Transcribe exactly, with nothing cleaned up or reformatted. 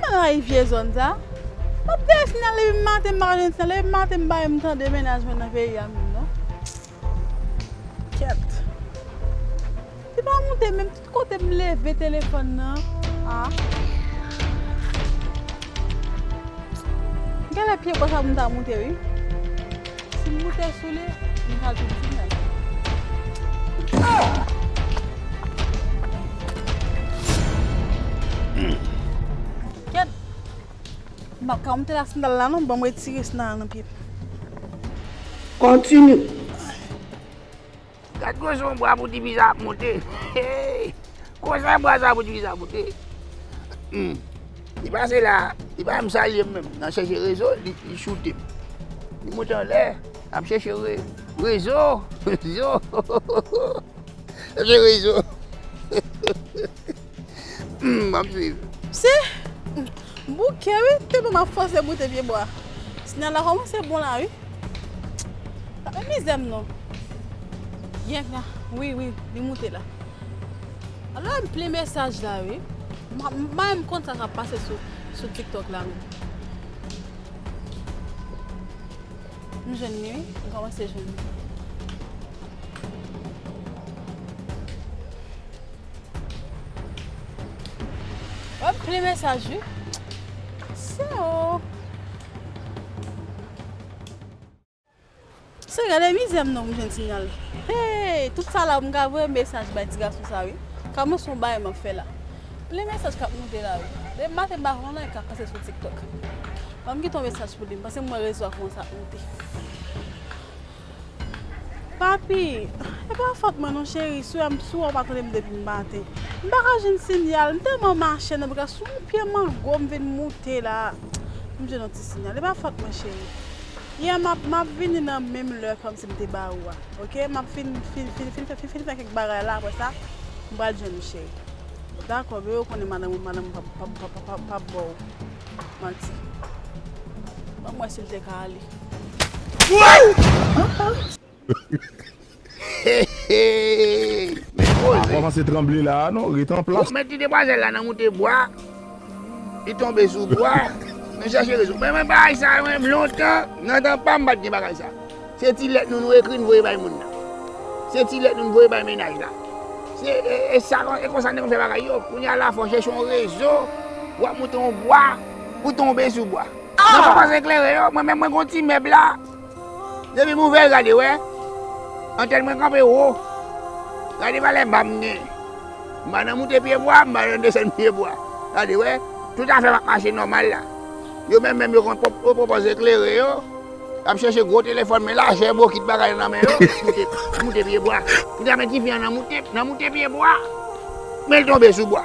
Ay, vye zòn sa. M ap dèyè Sinyal depi maten, m pa ka jwenn Sinyal. Depi maten, m pa janm tande mennaj mwen nan peyi a menm, non. Kèt. Li pa moute menm, tout kote m leve telefòn nan. Ah. Genlè pye bwa sa pou m ta moute, wi. Si m moute sou li, m ka jwenn Sinyal. Kèt. M p ap ka moute la sandal la non, ban m retire sandal la nan pye m. Kontinye. Gad gwosè yon bwa pou ti fi sa ap monte. Hey! Gwosè bwa sa pou ti fi sa ap monte. Hmm. Li pase la, li pa menm salye m menm. Nan chèche rezo, li, li choute m. Li monte anlè, ap chèche re-, rezo. Rezo. Chèche rezo. Hmm, m ap swiv. Se bouke wi, te bon m ap fòse moute pye bwa. Sinyal la kòmanse bon la wi. Pa gen mizè m non. Yenk la, wi, wi, li moute la. Alò, m plen mesaj la wi. M, m, m konn sa k ap pase sou, sou TikTok la wi. M jwenn li wi, m kòmanse jwenn li. Wè, m plen mesaj wi. Se o. Se gade mizè m non pou m jwenn Sinyal. Hey, tout sa la m ka voye mesaj bay ti gason sa wi. Kòman se yon bagay m ap fè la. Plen mesaj k ap monte la wi. Depi maten m pa konn anyen k ap pase sou TikTok. Ban m kite yon mesaj pou li, m panse m wè rezo a kòmanse ap monte. Papi, e pa fòt mwen non cheri, si w, si w pa tande m depi maten. M pa ka jwenn Sinyal, m tèlman mache nan bouga, sou yon pye mango m vin moute la. M jwenn yon ti Sinyal, e pa fòt mwen cheri. Yè m ap, m ap vini nan menm lè kòmsi m te ba ou a, oke? M ap fin, fin, fin, fin, fin, fin, fin fè kèk bagay la, apre sa, m pral jwenn ou cheri. Dakò, bebe, ou konnen madanm ou, madanm ou p ap, p ap, p ap, p ap, p ap ba w manti. Ban m wè si l te ka ale. Hey! Men pa kòmanse tranble la a non, ret an plas. Men ti demwazèl la nan moute bwa, li tonbe sou bwa. Men chèche rezo. Men mwen bagay sa mwen lontan, nan tan pa m pa t gen bagay sa. Se ti lèt nou nou ekri n voye bay moun nan. Se ti lèt nou n voye bay mennaj la. Se e, e sa e konsa nèg yo fè bagay yo. Kounye a la fò chèche yon rezo, w ap moute yon bwa pou tonbe sou bwa. Nan pa panse klere yo, mwen menm mwen gon ti mèb la. Depi m ouvè l gade wè. Antèn mwen kanpe wo. Gade valè ba m gen. M pa nan moute pye bwa, m pa nan desann pye bwa. Gade wè. Tout afè m ap mache nòmal la. Yo menm menm yo konn pwòp, yo pwòpòze klere yo. Y ap chèche gwo telefòn men lajè bokit bagay nan men yo. Moute, moute pye bwa. Kounye a men ti fi an nan moute, nan moute pye bwa. Men l tonbe sou bwa.